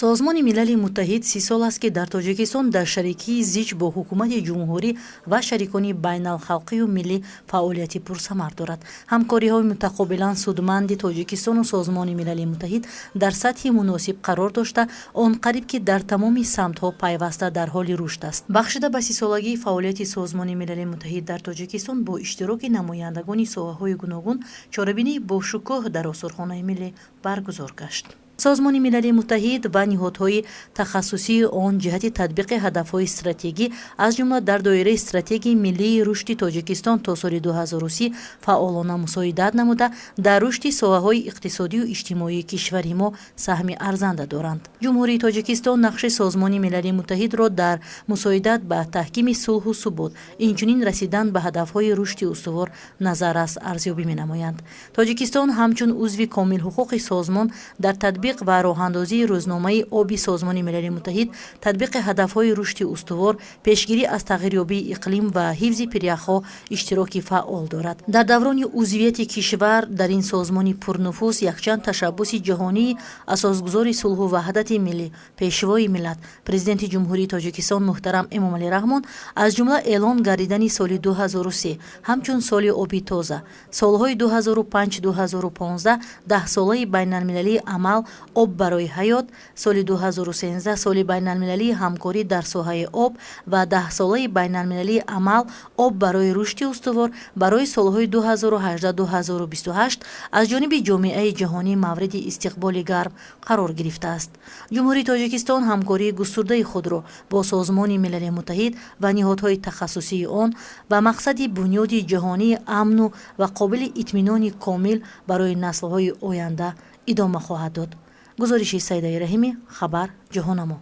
Созмони Милали Муттаҳид 30 сол аст, ки дар Тоҷикистон дар шарикии зич бо ҳукумати ҷумҳурӣ ва шарикони байналхалқию миллӣ фаъолияти пурсамар дорад. Ҳамкориҳои мутақобилан судманди Тоҷикистону Созмони Милали Муттаҳид дар сатҳи муносиб қарор дошта, он қариб ки дар тамоми самтҳо пайваста дар ҳоли рушд аст. Бахшида ба 30-солагии фаъолияти Созмони Милали Муттаҳид дар Тоҷикистон бо иштироки намояндагони соҳаҳои гуногун чорабинии бошукӯҳ дар Осорхонаи миллӣ баргузор гашт. Созмони Милали Муттаҳид ва ниҳодҳои тахассусии он ҷиҳати татбиқи ҳадафҳои стратегӣ, аз ҷумла дар доираи Стратегияи миллии рушди Тоҷикистон то соли 2030, фаъолона мусоидат намуда, дар рушди соҳаҳои иқтисодию иҷтимоии кишвари мо саҳми арзанда доранд. Ҷумҳурии Тоҷикистон нақши Созмони Милали Муттаҳидро дар мусоидат ба таҳкими сулҳу субот, инчунин расидан ба ҳадафҳои рушди устувор назаррас арзёбӣ менамоянд. Тоҷикистон ҳамчун узви комилҳуқуқи созмон дар татбиқ ва роҳандозии Рӯзномаи оби Созмони Милали Муттаҳид, татбиқи ҳадафҳои рушди устувор, пешгирӣ аз тағйирёбии иқлим ва ҳифзи пиряхҳо иштироки фаъол дорад. Дар даврони узвияти кишвар дар ин созмони пурнуфуз якчанд ташаббуси ҷаҳонии Асосгузори сулҳу ваҳдати миллӣ, Пешвои миллат, Президенти Ҷумҳурии Тоҷикистон муҳтарам Эмомалӣ Раҳмон, аз ҷумла эълон гардидани соли 2003 ҳамчун соли оби тоза, солҳои 2005-2015 Даҳсолаи байналмилалии амал «Об барои ҳаёт», соли 2013 соли байналмилалии ҳамкорӣ дар соҳаи об ва Даҳсолаи байналмилалии амал «Об барои рушди устувор» барои солҳои 2018-2028 аз ҷониби ҷомеаи ҷаҳонӣ мавриди истиқболи гарм қарор гирифтааст. Ҷумҳурии Тоҷикистон ҳамкории густурдаи худро бо Созмони Милали Муттаҳид ва ниҳодҳои тахассусии он ба мақсади бунёди ҷаҳонии амну ва қобили итминони комил барои наслҳои оянда идома хоҳад дод. Гузориши Саидаи Раҳимӣ, хабар, Ҷаҳонамо.